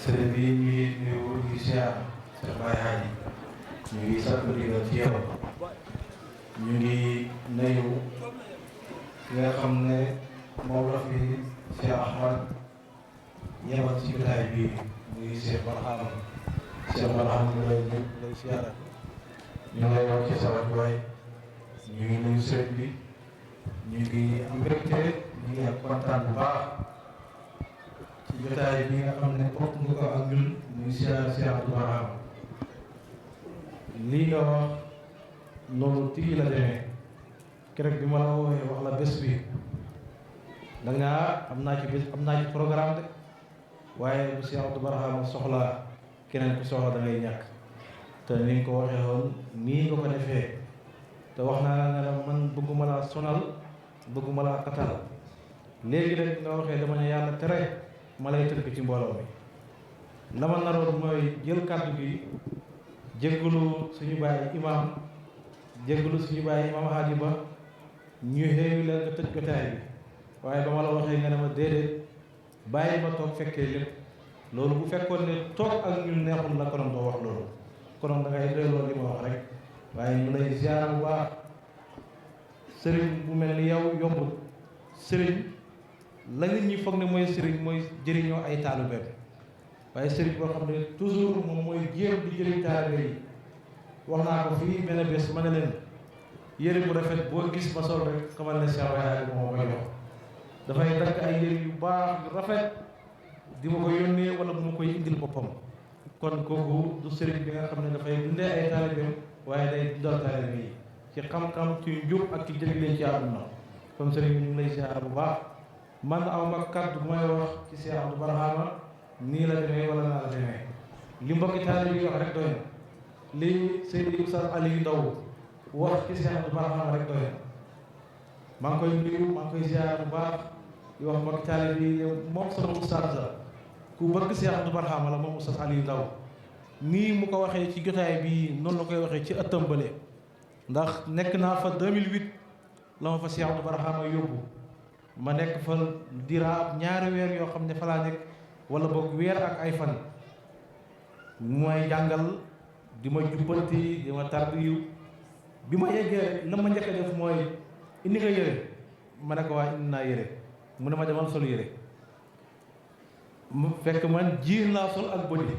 sëriñ bi ñu ngi nuyu di siyaar sa baay Haaji ñu ngi sakku ndigal ci yow ñu ngi nuyu ki nga xam ne moom la fi Cheikh Ahmad yebal ci jotaay bii muy Cheikh Barham ñu lay siyaara ñu ngi lay wax ci sa wàccuwaay ñu ngi nuyu sëriñ bi ñu ngi am mbégte ñu ngi ak kontaan bu baax ci jotaay bi nga xam ne bokk nga ko ak ñun muy siyaar Cheikh Abdou Barham lii nga wax noonu tigi la demee keroog bi ma la woowee wax la bés bi da nga am naa ci programme de waaye bu Cheikh Abdou Barham soxla keneen ku soxla da ngay ñàkk te ni nga ko waxee woon nii nga ko defee te wax naa la ne la man bëgguma laa sonal bëgguma laa xatal léegi rek nga waxee dama ne yàlla tere ma lay tënk ci mbooloo mi la ma naroon mooy jël kàddu gi jéggalu suñu bàyyi imam jéggalu suñu bàyyi imam Haaji Ba ñu xéewi leen nga tëj jotaay bi waaye ba ma la waxee nga ne ma déedéet bàyyi ma toog fekkee lépp loolu bu fekkoon ne toog ak ñun neexul la konoon doo wax loolu konoon da ngay doyloo li ma wax rek waaye ñu lay ziar bu baax sëriñ bu mel ni yow yombul sëriñ la nit ñi foog ne mooy sëriñ mooy jëriñoo ay taalibeem waaye sëriñ boo xam ne toujours moom mooy jéem di jëriñ taalibe yi wax naa ko fii benn bés ma ne leen yére bu rafet boo gis ma sol rek xamal ne Cheikh Baye moo koy jox dafay dakk ay yére yu baax yu rafet di ma ko yónnee wala bu ma koy indil boppam kon kooku du sëriñ bi nga xam ne dafay dundee ay taalibeem waaye day dundal taalibe yi ci xam-xam ci njub ak ci jëriñ leen ci àdduna comme sëriñ bi ñu ngi lay ziar bu baax man aw ma kàddu bu may wax ci Cheikh Abdou Barham nii la demee wala naa la demee li mbokki taalibe yi wax rek doy na li Seydi Oustaz Aliou Ndaw wax ci Cheikh Abdou Barham rek doy na maa ngi koy nuyu maa ngi koy ziar bu baax di wax mbokki taalibe yi moom sama oustaz la ku bëgg Cheikh Abdou Barham la moom Oustaz Aliou Ndaw nii mu ko waxee ci jotaay bii noonu la koy waxee ci ëttam bële ndax nekk naa fa 2008 la ma fa Cheikh Abdou Barham yóbbu ma nekk fa diraab ñaari weer yoo xam ne fa laa nekk wala boog weer ak ay fan mu may jàngal di ma jubbanti di ma tarbiyu bi ma yeggee rek la ma njëkk a def mooy indi nga yére ma ne ko waa indi naa yére mu ne ma demal sol yére mu fekk man jiir laa sol ak bodi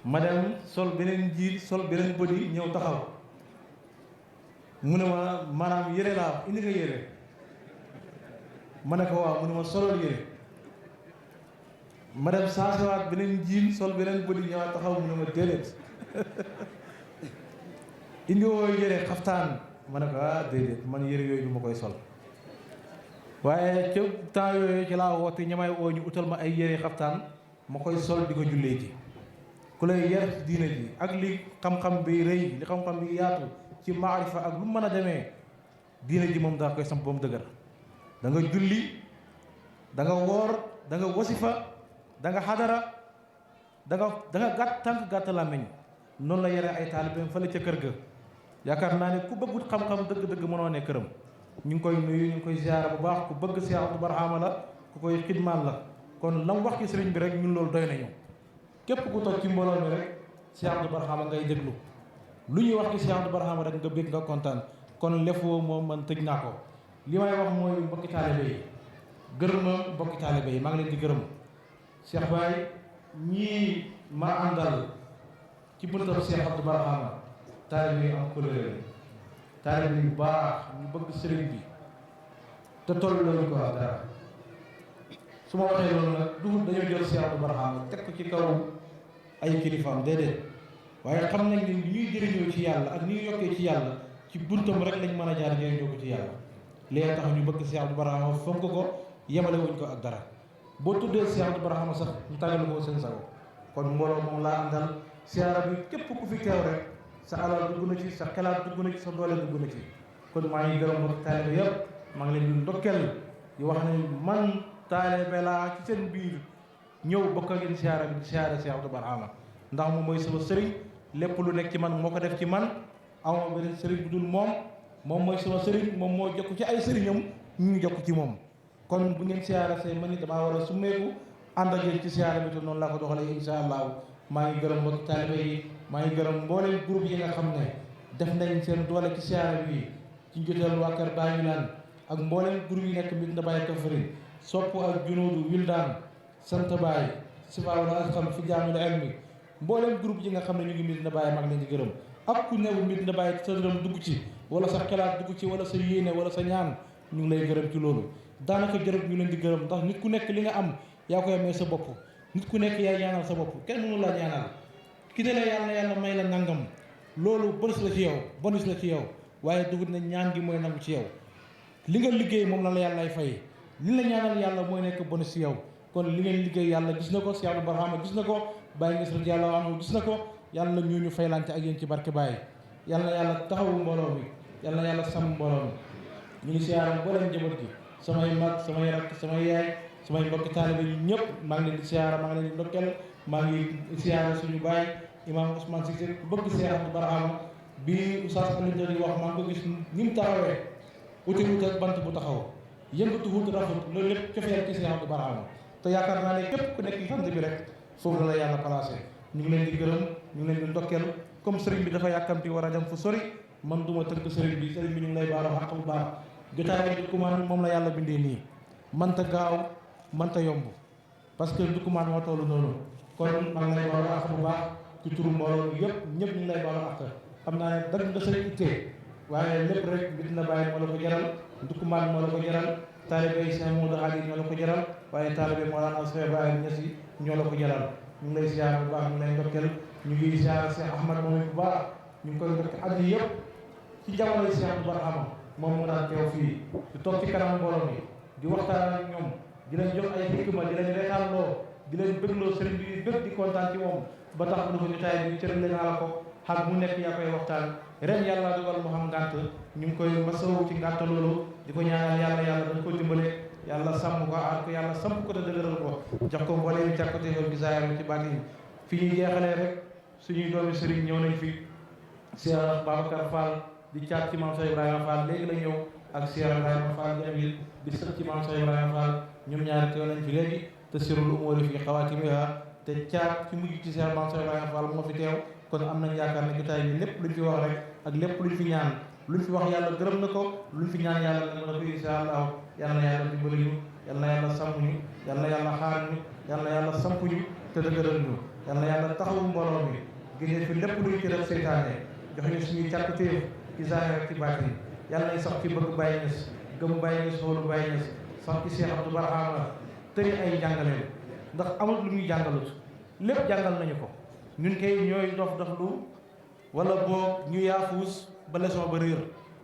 ma dem sol beneen jiir sol beneen bodi ñëw taxaw mu ne ma maanaam yére laa indi nga yére ma ne ko waaw mu ne ma solol yére ma dem saasewaat beneen jiin sol beneen bodi ñëwaat taxaw mu ne ma déedéet indi woo yére xaftaan ma ne ko déedéet man yére yooyu du ma koy sol waaye ca temps yooyu ci laa woote ñamay woo ñu utal ma ay yére xaftaan ma koy sol di ko jullee ji ku lay yar diina ji ak li xam-xam bi rëy li xam-xam bi yaatu ci maarifa ak lu mën a demee diina ji moom daa koy samp ba mu dëgër da nga julli da nga woor da nga wasifa da nga xadara da nga gàtt tànk gàtt làmmiñ noonu la yare ay taalibeem fële ca kër ga yaakaar naa ne ku bëggut xam-xam dëgg-dëgg mënoo ne këram ñu ngi koy nuyu ñu ngi koy ziyaara bu baax ku bëgg Cheikh Abdou Barham la ku koy xidmaal la kon lam wax ci sëriñ bi rek ñun loolu doy nañu képp ku toog ci mbooloo mi rek Cheikh Abdou Barham ngay déglu lu ñuy wax ci Cheikh Abdou Barham rek nga bég nga kontaan kon lefoo moom man tëj naa ko li may wax mooy mbokki taalibe yi gërëm na mbokki taalibe yi maa ngi leen di gërëm Cheikh Baye ñii ma àndal ci buntab Cheikh Abdou Barham taalibe yi am couleur taalibe yu baax ñu bëgg sëriñ bi te toll lañu ko dara su ma waxee loolu nag dugub dañoo jël Cheikh Abdou Barham teg ko ci kaw ay kilifaam déedéet waaye xam nañ ni ñuy jëriñoo ci yàlla ak ni ñuy yokkee ci yàlla ci buntam rek lañ mën a jaar jëriñoo ko ci yàlla léegi tax ñu bëgg Cheikh Abdou Barham fonk ko yemale wuñ ko ak dara boo tuddee Cheikh Abdou Barham sax ñu tàggal ko seen sago kon mbooloo moom laa àndal siyaara bi képp ku fi teew rek sa alal dugg na ci sa xelaat dugg na ci sa doole dugg na ci kon maa ngi gërëm mbokk taalibe yëpp maa ngi leen di ndokkeel di wax ne man taalibe laa ci seen biir ñëw bokk ak yéen siyaara bi di siyaara Cheikh Abdou Barham ndax moom mooy sama sëriñ lépp lu nekk ci man moo ko def ci man awma beneen sëriñ bu dul moom mooy sama sëriñ moom moo jokk ci ay sëriñam ñu jokk ci moom kon bu ngeen siyaara say man ni damaa war a summeeku ànd ak yéen ci siyaara bi te noonu laa ko doxalee insha allahu maa ngi gërëm mbokki taalibe yi maa ngi gërëm mbooleem groupe yi nga xam ne def nañ seen doole ci siyaara bi ci njotal waa kër Baay Wilane ak mbooleem groupe yi nekk Medina Baye Kaffrine sopp ak junuudu Wildaan sant Baye Sifaaul Asqam fi jaamul ilmi mbooleem groupe yi nga xam ne ñu ngi Medina Baye mag leen di gërëm ak ku newu Medina Baye sa dërëm dugg ci wala sa xalaat dugg ci wala sa yéene wala sa ñaan ñu ngi lay gërëm ci loolu daanaka jërëb ñu leen di gërëm ndax nit ku nekk li nga am yaa koy may sa bopp nit ku nekk yaay ñaanal sa bopp kenn mënu la ñaanal ki ne la yàlla may la nangam loolu bonus la ci yow bonus la ci yow waaye dugut ne ñaan gi mooy nangu ci yow li nga liggéey moom la yàllay fay li la ñaanal yàlla mooy nekk bonus ci yow kon li ngeen liggéey yàlla gis na ko Cheikh Abdou Barhama gis na ko Baye Nges rek yàlla am gis na ko yàlla ñu faylante ak yéen ci barke Baye yàlla yàlla taxawu mbooloo mi yàlla yàlla sàmm mbooloo mi ñu ngi siyaaram booleen njaboot gi samay mag samay rakk samay yaay samay mbokki taalibe yi ñëpp maa ngi leen di siyaara maa ngi leen di ndokkeel maa ngi siyaara suñu baay imam Ousmane Cissé ku bëgg Cheikh Abdou Barhama bi Oustaz Alioune di wax maa ngi ko gis ni mu taxawee uti wut bant bu taxaw yëngatu wut rafet loolu lépp cofeel ci Cheikh Abdou Barhama te yaakaar naa ne képp ku nekk ci sant bi rek foofu la yàlla placé ñu ngi leen di gërëm ñu ngi leen di ndokkeel comme sëriñ bi dafa yàkkamti war a dem fu sori man duma tënk sëriñ bi ñu ngi lay baalu xaq bu baax jotaay bi kumaan moom la yàlla bindee nii manta gaaw manta yomb parce que du kumaan moo toll noonu kon maa ngi lay baalu xaq bu baax ci turu mbooloo yëpp ñëpp ñu ngi lay baalu xaq xam naa ne dag nga say ittee waaye lépp rek Medina Baye moo la ko jaral Ndoukoumane moo la ko jaral taalibe yi Cheikh Modou Khadi ñoo la ko jaral waaye taalibe Mawlana Cheikh Ibrahima Niass ñoo la ko jaral ñu ngi lay ziar bu baax ñu ngi lay ndokkeel ñu ngi ziar Cheikh Ahmad moom bu baax ñu ngi koy ndokkeel at yi yëpp ci jamono Cheikh Abdou Barhama moom mu daan teew fii di toog ci kanam mbooloo mi di waxtaan ak ñoom di leen jox ay hikma di leen reetaanloo di leen bëggloo sëriñ bi bëgg di kontaan ci moom ba tax du ko jotaay bi cëral naa la ko xar mu nekk yaa koy waxtaan ren yàlla dogal mu xam ngànt ñu ngi koy masawu ci ngànt loolu di ko ñaanal yàlla dañ ko dimbale yàlla sàmm ko aar ko yàlla samp ko te dëgëral ko jox ko mbooleem càkkate yoon gi zaayam ci baat yi fi ñuy jeexalee rek suñuy doomi sëriñ ñëw nañ fi Cheikh Babacar Fall di caat ci maam Cheikh Ibrahima Fall léegi la ñëw ak Cheikh Ibrahima Fall jamil di sët ci maam Cheikh Ibrahima Fall ñoom ñaari teew nañ fi léegi te sirul umóori fi xawaatimiha te caat ci mujj ci Cheikh maam Cheikh Ibrahima Fall moo fi teew kon am nañ yaakaar ne jotaay bi lépp luñ fi wax rek ak lépp luñ fi ñaan luñ fi wax yàlla gërëm na ko luñ fi ñaan yàlla na ko insha allah yal na yàlla dimbali ñu yal na yàlla sàmm ñu yal na yàlla xaar ñu yal na yàlla samp ñu te dëgëral ñu yal na yàlla taxawu mbooloo mi génne fi lépp luñ ci def seytaane jox ñu suñuy càkkutéef ci zaahir ak ci baatin yàlla nañ sax ci bëgg Baye Niass gëm Baye Niass xoolu Baye Niass sax ci Cheikh Abdou Barhama tëri ay jàngaleem ndax amul lu ñuy jàngalut lépp jàngal nañu ko ñun kay ñooy dof lu wala boog ñu yaafuus ba leçon ba réer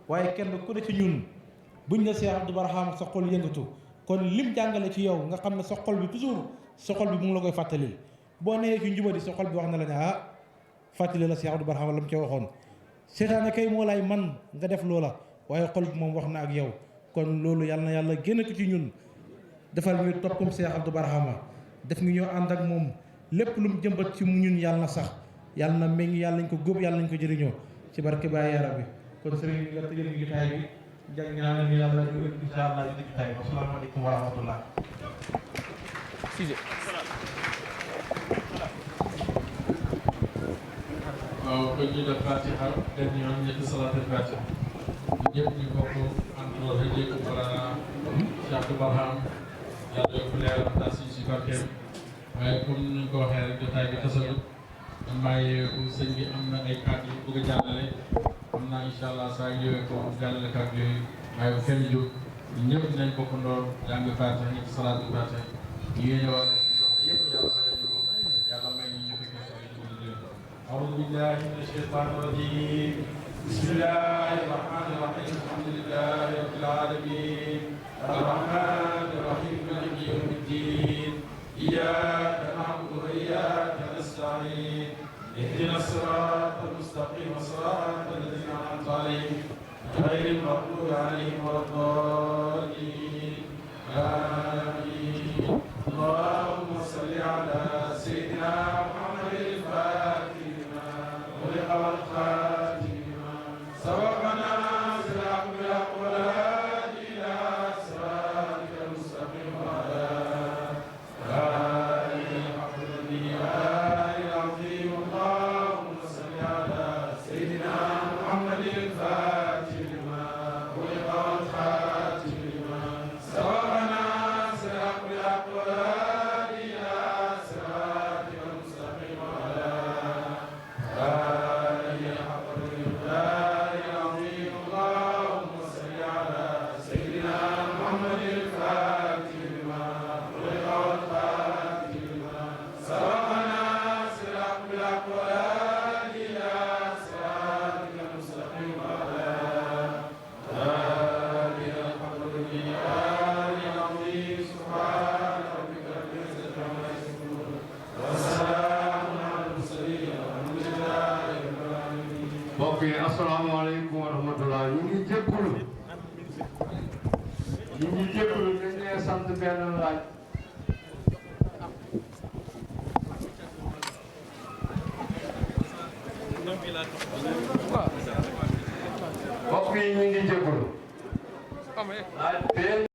waaye kenn ku ne ci ñun buñ ne Cheikh Abdou Barhama sa xol yëngatu kon lim jàngale ci yow nga xam ne sa xol bi toujours sa xol bi mu ngi la koy fàttalil boo nee ci njubadi sa xol bi wax na la ne fàttali la Cheikh Abdou Barhama la mu ca waxoon seetaane kay moo lay man nga def loola waaye xol bi moom wax na ak yow kon loolu yàlla na yàlla génn ko ci ñun defal ñu toppam Cheikh Abdou Barhama def ngi ñoo ànd ak moom lépp lu mu jëmbat ci ñun yàlla na sax yàlla na meññ yàlla nañ ko góob yàlla nañ ko jëriñoo ci barke Baye Yara bi kon sëriñ bi nga tëjal ñu jotaay bi jàng ñaan ñu yàlla ñu insha Allah ci jotaay bi asalaamaaleykum wa rahmatullah waaw kon ñu def Fatiha benn yoon ñetti salaatul Fatiha ñëpp ñu bokk àndoo rek ko Mawlana Cheikh Abdou Barhama yàlla yokk leeram tas yi si barkeem waaye comme ni ñu ko waxee rek jotaay bi tasalut man maa yeewu sëñ bi am na ay kàddu yu bëgg a jàllale xam naa incha allah saa yëwee ko jàllale kàddu yooyu waaye bu kenn jóg ñëpp dinañ bokk ndoor jàng Fatiha ñetti salaatul Fatiha ñu ngi ñëwaat soxla yëpp yàlla may ñu ko yàlla may ñu ñu fekk soxla yi ñu déglu أعوذ بالله من الشيطان الرجيم بسم الله الرحمن الرحيم الحمد لله رب العالمين الرحمن الرحيم مالك يوم الدين إياك نعبد وإياك نستعين اهدنا الصراط المستقيم صراط الذين أنعمت عليهم غير المغضوب عليهم ولا الضالين آمين اللهم صل على سيدنا محمد الفاتح والخاتم سبقنا صراط الأقوال إلى صراطك المستقيم وعلى yi asalaamaaleykum wa rahmatulah ñu ngi jégalu dañ leen sant benn laaj mbokk yi ñu ngi jégalu laaj